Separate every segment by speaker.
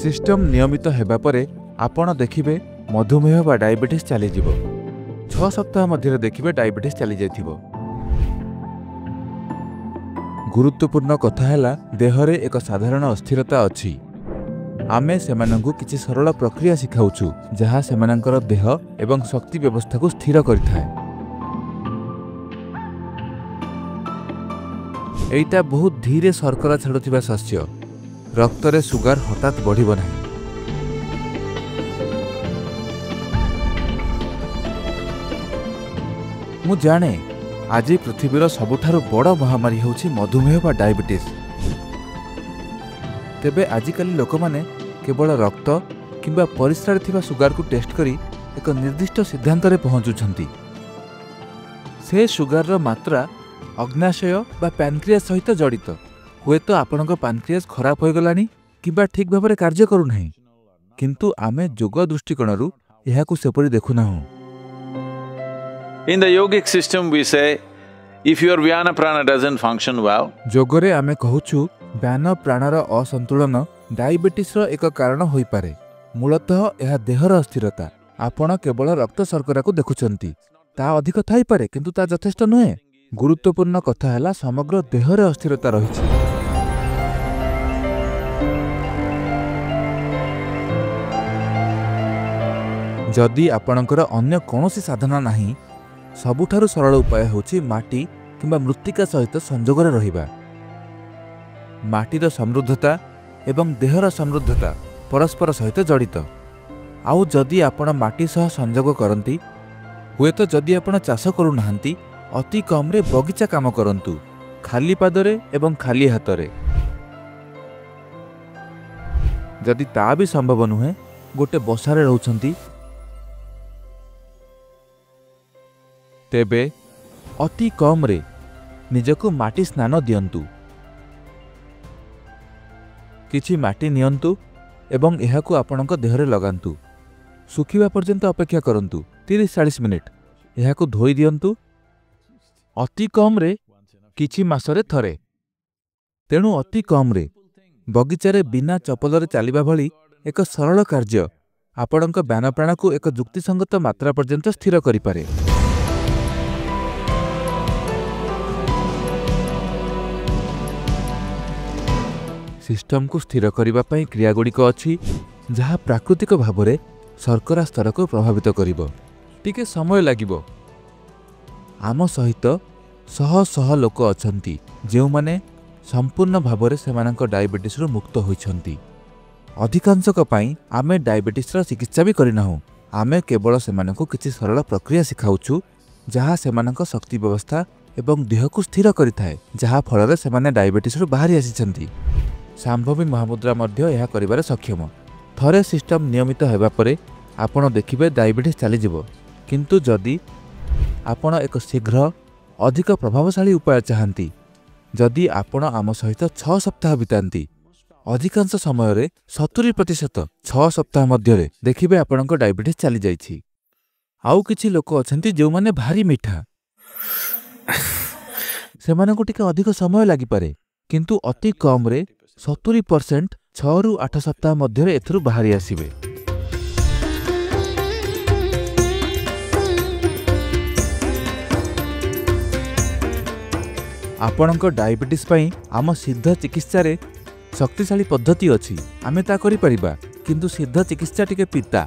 Speaker 1: System ନିୟମିତ ହେବା ପରେ ଆପଣ ଦେଖିବେ ମଧୁମେହ ବା ଡାଇବେଟିସ୍ ଚାଲିଯିବ। 6 ସପ୍ତାହ ମଧ୍ୟରେ ଦେଖିବେ ଡାଇବେଟିସ୍ ଚାଲିଯାଇଥିବ। ଗୁରୁତ୍ୱପୂର୍ଣ୍ଣ କଥା ହେଲା ଦେହରେ ଏକ ସାଧାରଣ ଅସ୍ଥିରତା ଅଛି। ଆମେ ସେମାନଙ୍କୁ କିଛି ସରଳ ପ୍ରକ୍ରିୟା ଶିଖାଉଛୁ ଯାହା ସେମାନଙ୍କର ଦେହ ଏବଂ ଶକ୍ତି ବ୍ୟବସ୍ଥାକୁ ସ୍ଥିର କରିଥାଏ। ଏଇଟା ବହୁତ ଧୀରେ ଶର୍କରା ଛାଡ଼ୁଥିବା ଶସ୍ୟ। ରକ୍ତରେ ସୁଗାର ହଠାତ୍ ବଢ଼ିବ ନାହିଁ। ମୁଁ ଜାଣେ ଆଜି ପୃଥିବୀର ସବୁଠାରୁ ବଡ଼ ମହାମାରୀ ହେଉଛି ମଧୁମେହ ବା ଡାଇବେଟିସ୍। ତେବେ ଆଜିକାଲି ଲୋକମାନେ କେବଳ ରକ୍ତ କିମ୍ବା ପରିସ୍ରାରେ ଥିବା ସୁଗାରକୁ ଟେଷ୍ଟ କରି ଏକ ନିର୍ଦ୍ଦିଷ୍ଟ ସିଦ୍ଧାନ୍ତରେ ପହଞ୍ଚୁଛନ୍ତି। ସେ ସୁଗାରର ମାତ୍ରା ଅଗ୍ନାଶୟ ବା ପ୍ୟାନକ୍ରିଆସ୍ ସହିତ ଜଡ଼ିତ। ହୁଏତ ଆପଣଙ୍କ ପାନକ୍ରିଆସ୍ ଖରାପ ହୋଇଗଲାଣି କିମ୍ବା ଠିକ୍ ଭାବରେ କାର୍ଯ୍ୟ କରୁନାହିଁ, କିନ୍ତୁ ଆମେ ଯୋଗ ଦୃଷ୍ଟିକୋଣରୁ ଏହାକୁ ସେପରି ଦେଖୁନାହୁଁ।
Speaker 2: In the yogic system we say, if your Vyana prana doesn't function well,
Speaker 1: ଯୋଗରେ ଆମେ କହୁଛୁ ବ୍ୟାନ ପ୍ରାଣର ଅସନ୍ତୁଳନ ଡାଇବେଟିସ୍ର ଏକ କାରଣ ହୋଇପାରେ। ମୂଳତଃ ଏହା ଦେହର ଅସ୍ଥିରତା। ଆପଣ କେବଳ ରକ୍ତ ଶର୍କରାକୁ ଦେଖୁଛନ୍ତି, ତା ଅଧିକ ଥାଇପାରେ, କିନ୍ତୁ ତା ଯଥେଷ୍ଟ ନୁହେଁ। ଗୁରୁତ୍ୱପୂର୍ଣ୍ଣ କଥା ହେଲା ସମଗ୍ର ଦେହରେ ଅସ୍ଥିରତା ରହିଛି। ଯଦି ଆପଣଙ୍କର ଅନ୍ୟ କୌଣସି ସାଧନା ନାହିଁ, ସବୁଠାରୁ ସରଳ ଉପାୟ ହେଉଛି ମାଟି କିମ୍ବା ମୃତ୍ତିକା ସହିତ ସଂଯୋଗରେ ରହିବା। ମାଟିର ସମୃଦ୍ଧତା ଏବଂ ଦେହର ସମୃଦ୍ଧତା ପରସ୍ପର ସହିତ ଜଡ଼ିତ। ଆଉ ଯଦି ଆପଣ ମାଟି ସହ ସଂଯୋଗ କରନ୍ତି, ହୁଏତ ଯଦି ଆପଣ ଚାଷ କରୁନାହାନ୍ତି, ଅତି କମ୍ରେ ବଗିଚା କାମ କରନ୍ତୁ, ଖାଲି ପାଦରେ ଏବଂ ଖାଲି ହାତରେ। ଯଦି ତା ବି ସମ୍ଭବ ନୁହେଁ, ଗୋଟେ ବସାରେ ରହୁଛନ୍ତି, ତେବେ ଅତି କମ୍ରେ ନିଜକୁ ମାଟି ସ୍ନାନ ଦିଅନ୍ତୁ। କିଛି ମାଟି ନିଅନ୍ତୁ ଏବଂ ଏହାକୁ ଆପଣଙ୍କ ଦେହରେ ଲଗାନ୍ତୁ। ଶୁଖିବା ପର୍ଯ୍ୟନ୍ତ ଅପେକ୍ଷା କରନ୍ତୁ, 30-40 ମିନିଟ୍। ଏହାକୁ ଧୋଇ ଦିଅନ୍ତୁ, ଅତି କମ୍ରେ କିଛି ମାସରେ ଥରେ। ତେଣୁ ଅତି କମ୍ରେ ବଗିଚାରେ ବିନା ଚପଲରେ ଚାଲିବା ଭଳି ଏକ ସରଳ କାର୍ଯ୍ୟ ଆପଣଙ୍କ ବ୍ୟାନପ୍ରାଣକୁ ଏକ ଯୁକ୍ତିସଙ୍ଗତ ମାତ୍ରା ପର୍ଯ୍ୟନ୍ତ ସ୍ଥିର କରିପାରେ। ସିଷ୍ଟମକୁ ସ୍ଥିର କରିବା ପାଇଁ କ୍ରିୟାଗୁଡ଼ିକ ଅଛି ଯାହା ପ୍ରାକୃତିକ ଭାବରେ ଶର୍କରା ସ୍ତରକୁ ପ୍ରଭାବିତ କରିବ। ଟିକେ ସମୟ ଲାଗିବ। ଆମ ସହିତ ଶହ ଶହ ଲୋକ ଅଛନ୍ତି ଯେଉଁମାନେ ସମ୍ପୂର୍ଣ୍ଣ ଭାବରେ ସେମାନଙ୍କ ଡାଇବେଟିସ୍ରୁ ମୁକ୍ତ ହୋଇଛନ୍ତି। ଅଧିକାଂଶଙ୍କ ପାଇଁ ଆମେ ଡାଇବେଟିସ୍ର ଚିକିତ୍ସା ବି କରିନାହୁଁ। ଆମେ କେବଳ ସେମାନଙ୍କୁ କିଛି ସରଳ ପ୍ରକ୍ରିୟା ଶିଖାଉଛୁ ଯାହା ସେମାନଙ୍କ ଶକ୍ତି ବ୍ୟବସ୍ଥା ଏବଂ ଦେହକୁ ସ୍ଥିର କରିଥାଏ, ଯାହା ଫଳରେ ସେମାନେ ଡାଇବେଟିସ୍ରୁ ବାହାରି ଆସିଛନ୍ତି। ଶାମ୍ଭବୀ ମହାମୁଦ୍ରା ମଧ୍ୟ ଏହା କରିବାରେ ସକ୍ଷମ। ଥରେ ସିଷ୍ଟମ ନିୟମିତ ହେବା ପରେ ଆପଣ ଦେଖିବେ ଡାଇବେଟିସ୍ ଚାଲିଯିବ। କିନ୍ତୁ ଯଦି ଆପଣ ଏକ ଶୀଘ୍ର ଅଧିକ ପ୍ରଭାବଶାଳୀ ଉପାୟ ଚାହାନ୍ତି, ଯଦି ଆପଣ ଆମ ସହିତ 6 ସପ୍ତାହ ବିତାନ୍ତି, ଅଧିକାଂଶ ସମୟରେ 70% 6 ସପ୍ତାହ ମଧ୍ୟରେ ଦେଖିବେ ଆପଣଙ୍କ ଡାଇବେଟିସ୍ ଚାଲିଯାଇଛି। ଆଉ କିଛି ଲୋକ ଅଛନ୍ତି ଯେଉଁମାନେ ଭାରି ମିଠା, ସେମାନଙ୍କୁ ଟିକେ ଅଧିକ ସମୟ ଲାଗିପାରେ, କିନ୍ତୁ ଅତି କମ୍ରେ 70% 6ରୁ 8 ସପ୍ତାହ ମଧ୍ୟରେ ଏଥିରୁ ବାହାରି ଆସିବେ। ଆପଣଙ୍କ ଡାଇବେଟିସ୍ ପାଇଁ ଆମ ସିଦ୍ଧ ଚିକିତ୍ସାରେ ଶକ୍ତିଶାଳୀ ପଦ୍ଧତି ଅଛି, ଆମେ ତା କରିପାରିବା, କିନ୍ତୁ ସିଦ୍ଧ ଚିକିତ୍ସା ଟିକେ ପିତା।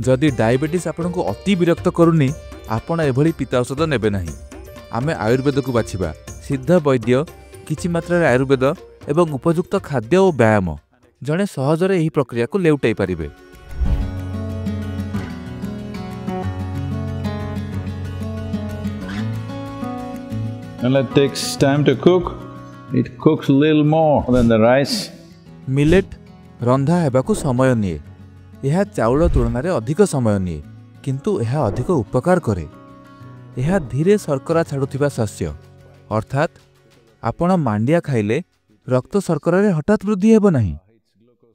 Speaker 1: ଯଦି ଡାଇବେଟିସ୍ ଆପଣଙ୍କୁ ଅତି ବିରକ୍ତ କରୁନି, ଆପଣ ଏଭଳି ପିତା ଔଷଧ ନେବେ ନାହିଁ। ଆମେ ଆୟୁର୍ବେଦକୁ ବାଛିବା। ସିଦ୍ଧ ବୈଦ୍ୟ, କିଛି ମାତ୍ରାରେ ଆୟୁର୍ବେଦ ଏବଂ ଉପଯୁକ୍ତ ଖାଦ୍ୟ ଓ ବ୍ୟାୟାମ। ଜଣେ ସହଜରେ ଏହି ପ୍ରକ୍ରିୟାକୁ ଲେଉଟାଇ ପାରିବେ।
Speaker 2: Millet takes time to cook. It cooks a little more than the rice.
Speaker 1: Millet ରନ୍ଧା ହେବାକୁ ସମୟ ନିଏ। ଏହା ଚାଉଳ ତୁଳନାରେ ଅଧିକ ସମୟ ନିଏ, କିନ୍ତୁ ଏହା ଅଧିକ ଉପକାର କରେ। ଏହା ଧୀରେ ଶର୍କରା ଛାଡ଼ୁଥିବା ଶସ୍ୟ, ଅର୍ଥାତ୍ ଆପଣ ମାଣ୍ଡିଆ ଖାଇଲେ ରକ୍ତ ଶର୍କରାରେ ହଠାତ୍ ବୃଦ୍ଧି ହେବ ନାହିଁ।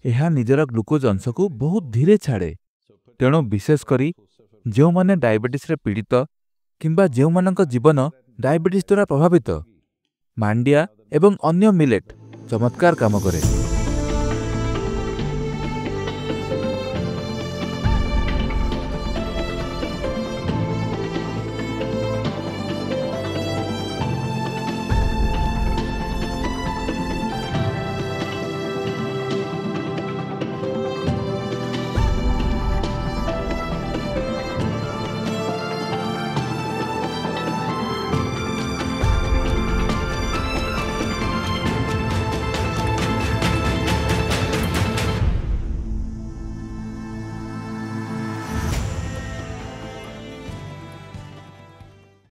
Speaker 1: ଏହା ନିଜର ଗ୍ଲୁକୋଜ୍ ଅଂଶକୁ ବହୁତ ଧୀରେ ଛାଡ଼େ। ତେଣୁ ବିଶେଷ କରି ଯେଉଁମାନେ ଡାଇବେଟିସ୍ରେ ପୀଡ଼ିତ କିମ୍ବା ଯେଉଁମାନଙ୍କ ଜୀବନ ଡାଇବେଟିସ୍ ଦ୍ୱାରା ପ୍ରଭାବିତ, ମାଣ୍ଡିଆ ଏବଂ ଅନ୍ୟ ମିଲେଟ୍ ଚମତ୍କାର କାମ କରେ।